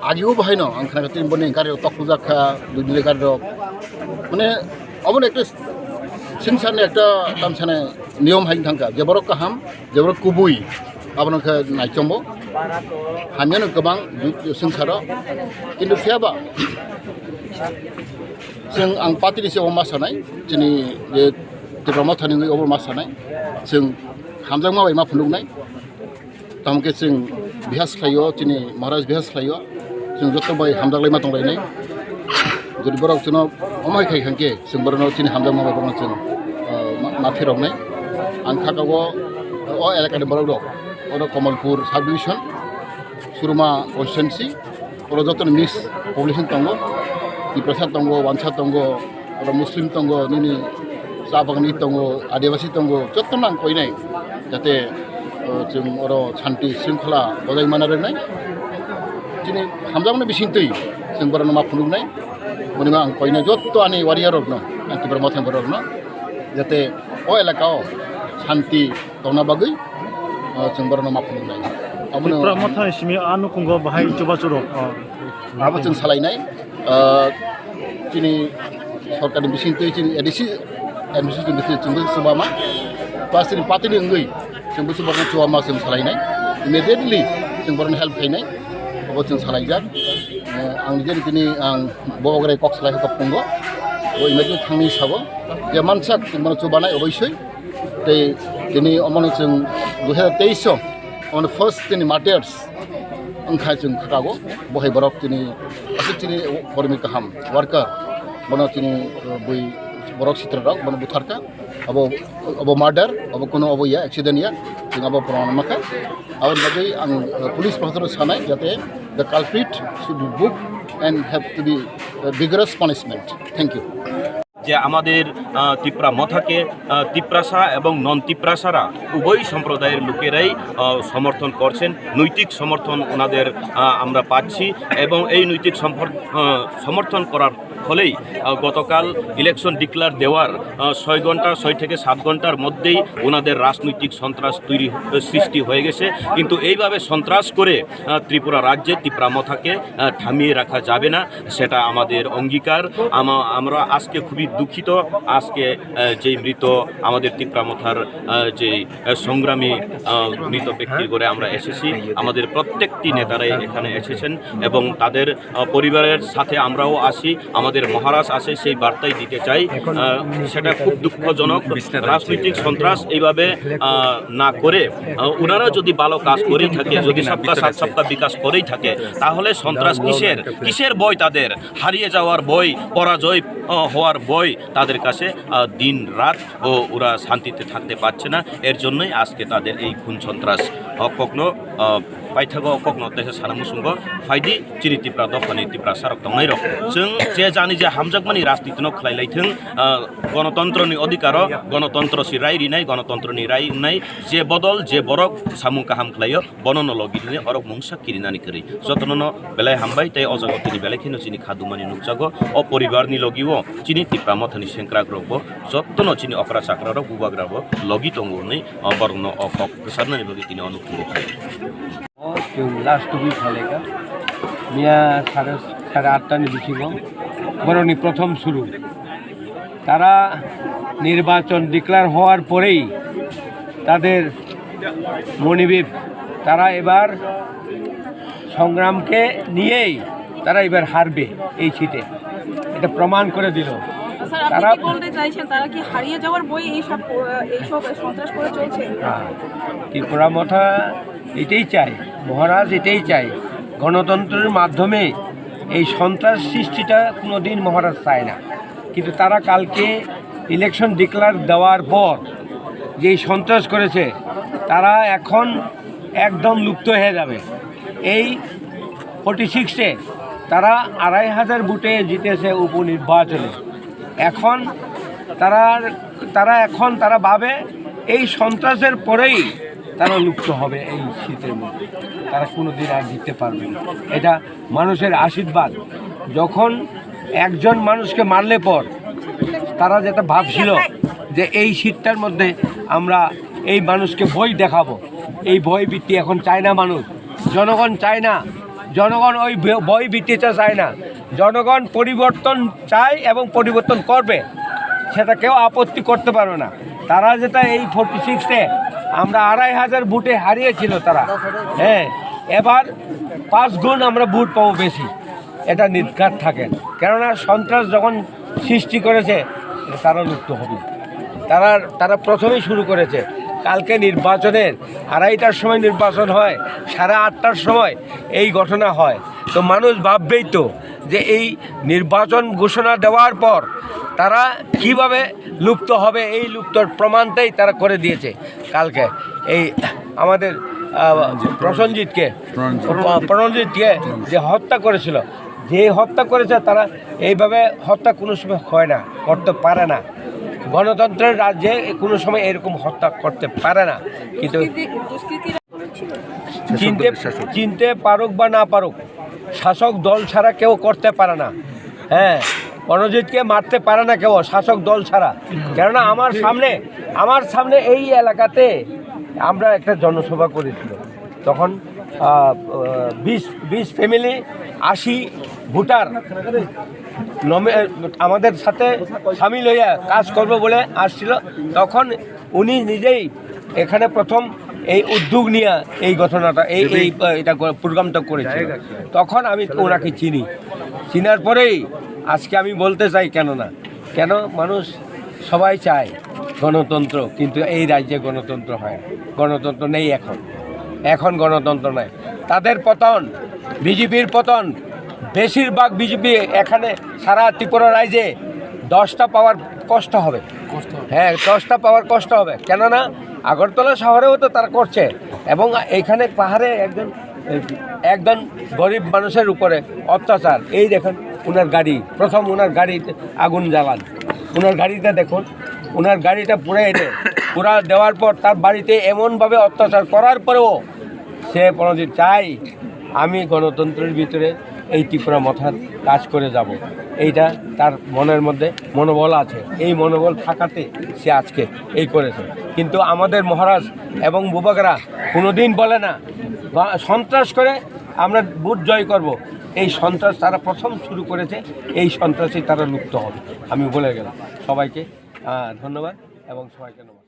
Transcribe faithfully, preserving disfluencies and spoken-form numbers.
Agi o bahai no ang khna tin boni gari rok tok pujak kha, dui dile gari rok. Mane, obo ekta singsar ni ekta tamsane niyom hai thangka. Je borok kaham, je borok kubui, abono khe naichombo. Hamya no kwbang singsaro. Kintu phiya ba, chwng ang party ni se obo ma sanai, chini je Tipra Motha ni obo ma sanai, chwng hamjakma bai ma phunuknai. Tamo khe chwng bihas khlaio, chini Maharaj bihas khlaio, chwng joto bai hamjaklai ma tonglainai. Jodi borok chwngno omo hai khai khankhe, chwng borokno chini hamjakma bai borokno chwng, ah, ma, ma phiroknai. Ang kha o, o elakani borok rok, oro Kamalpur sub division, Suruma constituency, oro jotono mix population tongo, Tiprasa tongo, Wansa tongo, oro Muslim tongo, nini cha bagani tongo, Adivasi tongo, jotono ang koinai, jate, o, chwng oro shanti shringkhola bojai mana rwnai. Chini hamjakmani bisingtwi chwng borokno ma phunuknai, boni ma ang koinai joto ani warrior rokno, ang Tipra Motha borokno, jate o elaka o shanti tongna bagwi, o, chwng borokno ma phunuknai. Abono Tipra Motha ni simi a nukhungo bahai chubachu rok, o, abo chwng salainai, o, chini sorkarni bisingtwi chini A D C, administration bisingtwi chwngbo chubama, plus chini party ni wngwi chwngbo chubama, chubama chwng salainai, immediately chwng borokno help khainai, abo chwng salaijak. Eh, ang nijeni tini ang bo ogre kok salai kok phungo, bo immediately thangni sabo, je mansak chwng bono chubanai oboisoi. Tei tini omono chwng dui hazar teis o, omono first tini martyrs wngkha chwng khakago, bo hai borok tini aswk chini kormi kaham, worker, bono chini, uh, bui borok sitra rok bono butharkha, abo, abo murder, abo kuno abo ya, accident ya, chwng abo proman makha. Aboni bagwi ang, uh, police proshasano sanai jate the culprit should be booked and have to be, uh, vigorous punishment. Thank you. যে আমাদের, আহ, তিপ্রা মথাকে, আহ, তিপ্রাসা এবং নন তিপ্রাসারা উভয় সম্প্রদায়ের লোকেরাই, আহ, সমর্থন করছেন, নৈতিক সমর্থন ওনাদের, আহ, আমরা পাচ্ছি এবং এই নৈতিক সম্পর-, আহ, সমর্থন করার ফলেই, আহ, গতকাল ইলেকশন ডিক্লেয়ার দেওয়ার, আহ, ছয় ঘন্টা, ছয় থেকে সাত ঘন্টার মধ্যেই ওনাদের রাজনৈতিক সন্ত্রাস তৈরি, সৃষ্টি হয়ে গেছে। কিন্তু এইভাবে সন্ত্রাস করে, আহ, ত্রিপুরা রাজ্যে তিপ্রা মথাকে, আহ, থামিয়ে রাখা যাবে না। সেটা আমাদের অঙ্গীকার। আমা-, আমরা আজকে খুবই দুঃখিত। আজকে, আহ, যেই মৃত আমাদের তিপ্রা মথার, আহ, যেই, আহ, সংগ্রামী, আহ, মৃত ব্যক্তির ঘরে আমরা এসেছি, আমাদের প্রত্যেকটি নেতারাই এখানে এসেছেন এবং তাদের, আহ, পরিবারের সাথে আমরাও আছি। আমাদের মহারাজ আছে, সেই বার্তাই দিতে চাই। আহ, সেটা খুব দুঃখজনক। রাজনৈতিক সন্ত্রাস এইভাবে, আহ, না করে, আহ, ওনারা যদি ভালো কাজ করেই থাকে, যদি সবকা সাথ সবকা বিকাশ করেই থাকে, তাহলে সন্ত্রাস কিসের, কিসের ভয় তাদের? হারিয়ে যাওয়ার ভয়, পরাজয়, আহ, হওয়ার ভয় তাদের কাছে, আহ, দিন রাত ও ওরা শান্তিতে থাকতে পারছে না। এর জন্যই আজকে তাদের এই খুন সন্ত্রাস। Hok kokno, ah, paithago kokno teisa sana musungo phaidi chini Tipra dophani Tiprasarok tongnairok. Chwng je jani je hamjakmani rajnitino khlai laithwng, ah, gonotontroni odhikaro, gonotontro si rai rinai, gonotontroni rai wngnai, je bodol, je borok samung kaham khlaio, bono no logi rinai, orok mungsa kirinani kwrwi. Jotono no belai hambai tei o jaga tini belai kheno chini khadumani nukjago. O poribarni logio chini Tipra mothani sengkrakrokbo jotono chini okra chakrarok bubagrarok logi tongo hwnwi, o borokno o kok kwcharnani bagwi tini o nukhungo phai. O chwng last week haleka. Miya sare, sare atta ni bisingo borokni prothom suru. তারা নির্বাচন ডিক্লেয়ার হওয়ার পরেই তাদের মনোভাব, তারা এবার সংগ্রামকে নিয়েই তারা এবার হারবে এই সিটে, এটা প্রমাণ করে দিল। স্যার, আপনি তারা কি বলতে চাইছেন, তারা কি হারিয়ে যাওয়ার ভয়ে এইসব, এইসব সন্ত্রাস করে চলছে? হ্যাঁ, ত্রিপুরা মথা এটাই চায়, মহারাজ এটাই চায়, গণতন্ত্রের মাধ্যমে এই সন্ত্রাস সৃষ্টিটা কোনোদিন মহারাজ চায় না। কিন্তু তারা কালকে ইলেকশন ডিক্লেয়ার দেওয়ার পর যেই সন্ত্রাস করেছে, তারা এখন একদম লুপ্ত হয়ে যাবে। এই ফর্টি সিক্সে তারা আড়াই হাজার ভোটে জিতেছে উপনির্বাচনে। এখন তারা, তারা এখন তারা ভাবে এই সন্ত্রাসের পরেই তারা লুপ্ত হবে এই সিটের মধ্যে, তারা কোনোদিন আর জিততে পারবে না। এটা মানুষের আশীর্বাদ। যখন একজন মানুষকে মারলে পর তারা যেটা ভাবছিল যে এই সিটটার মধ্যে আমরা এই মানুষকে ভয় দেখাবো, এই ভয় ভীতি এখন চায় না মানুষ, জনগণ চায় না। জনগণ ওই ব- বই বিক্রিটা চায় না। জনগণ পরিবর্তন চায় এবং পরিবর্তন করবে, সেটা কেউ আপত্তি করতে পারবে না। তারা যেটা এই ফোর্টি সিক্সে আমরা আড়াই হাজার ভোটে হারিয়েছিল তারা, হ্যাঁ, এবার পাঁচ গুণ আমরা ভোট পাবো বেশি, এটা নির্ঘাত থাকে। কেননা সন্ত্রাস যখন সৃষ্টি করেছে, তারা লুপ্ত হবে। তারা তারা প্রথমেই শুরু করেছে। কালকে নির্বাচনের আড়াইটার সময় নির্বাচন হয়, সাড়ে আটটার সময় এই ঘটনা হয়। তো মানুষ ভাববেই তো যে এই নির্বাচন ঘোষণা দেওয়ার পর তারা কিভাবে লুপ্ত হবে, এই লুপ্তর প্রমাণটাই তারা করে দিয়েছে কালকে। এই আমাদের আহ, প্রসেনজিৎকে, প্রণজিৎ। প্র- প্রণজিৎকে যে হত্যা করেছিল, যে হত্যা করেছে, তারা এইভাবে হত্যা কোনো সময় হয় না, করতে পারে না। গণতন্ত্রের রাজ্যে কোনো সময় এরকম হত্যা করতে পারে না। কিন্তু চিনতে, চিনতে পারুক বা না পারুক, শাসক দল ছাড়া কেউ করতে পারে না। হ্যাঁ, প্রণজিৎকে মারতে পারে না কেউ শাসক দল ছাড়া। কেননা আমার সামনে, আমার সামনে এই এলাকাতে আমরা একটা জনসভা করেছিল, তখন আহ, বিশ বিশ ফ্যামিলি, আশি ভোটার নমে- আমাদের সাথে সামিল হইয়া কাজ করব বলে আসছিল। তখন উনি নিজেই এখানে প্রথম এই উদ্যোগ নিয়ে এই ঘটনাটা, এই এই এটা প্রোগ্রামটা করেছিল। তখন আমি ওনাকে চিনি, চিনার পরেই আজকে আমি বলতে চাই, কেননা কেন মানুষ সবাই চায় গণতন্ত্র, কিন্তু এই রাজ্যে গণতন্ত্র হয় না। গণতন্ত্র নেই এখন, এখন গণতন্ত্র নাই। তাদের পতন, বিজেপির পতন, বেশিরভাগ বিজেপি এখানে সারা ত্রিপুরা রাজ্যে দশটা পাওয়ার কষ্ট হবে। হ্যাঁ, দশটা পাওয়ার কষ্ট হবে, কেননা আগরতলা শহরেও তো তারা করছে, এবং এখানে পাহাড়ে একজন, একজন গরিব মানুষের উপরে অত্যাচার। এই দেখেন ওনার গাড়ি, প্রথম ওনার গাড়িতে আগুন জ্বালান, ওনার গাড়িটা দেখুন, ওনার গাড়িটা পুড়ে এনে পুরা দেওয়ার পর তার বাড়িতে এমনভাবে অত্যাচার করার পরেও সে প্রণজিৎ চাই আমি গণতন্ত্রের ভিতরে এই ত্রিপুরা মথার কাজ করে যাব, এইটা তার মনের মধ্যে মনোবল আছে। এই মনোবল থাকাতে সে আজকে এই করেছে। কিন্তু আমাদের মহারাজ এবং বুবাগরা কোনোদিন বলে না বা সন্ত্রাস করে আমরা ভোট জয় করব। এই সন্ত্রাস তারা প্রথম শুরু করেছে, এই সন্ত্রাসে তারা লুপ্ত হবে। আমি বলে গেলাম সবাইকে আহ, ধন্যবাদ এবং সবাইকে নমস্কার।